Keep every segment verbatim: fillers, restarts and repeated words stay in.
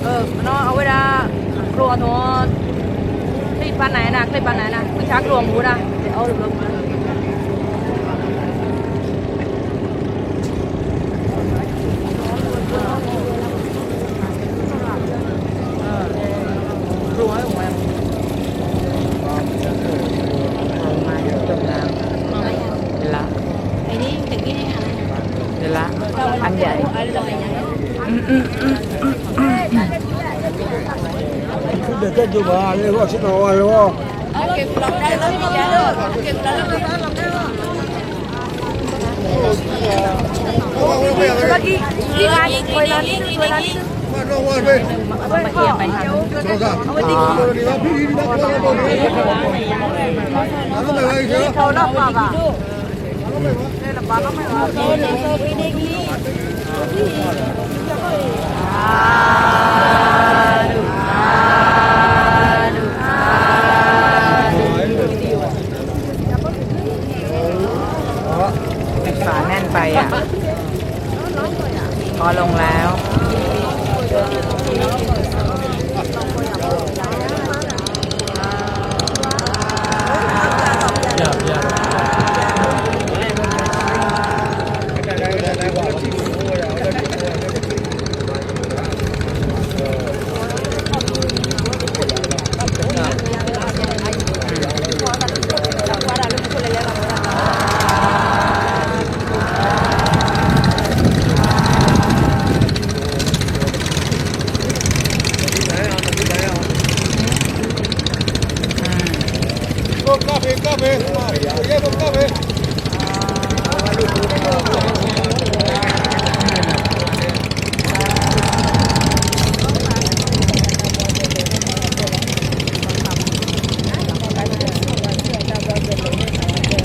เออ เนาะ เอาไว้นะ ครัวทอด คลิปปานไหนนะ คลิปปานไหนนะ ผู้ชายครัวหมูนะ เอาลงมา เออ ครัวให้ผมไว้ เอามาจมน้ำ เดี๋ยวละ ไอ้นี่ตะกี้นี่อะไร เดี๋ยวละ อันใหญ่ เดี๋ยวจะดูมาเลยว่าชิโนว่าเลยว่า ฝาแน่นไปอ่ะ พอลงแล้ว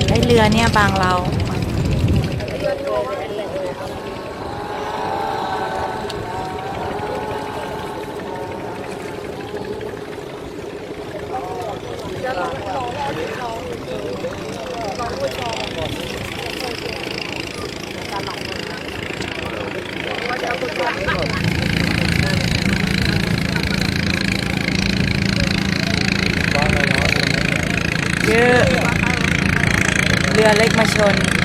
ไอ้เรือเนี่ยบังเรา เยอะ เรือเล็กมาชน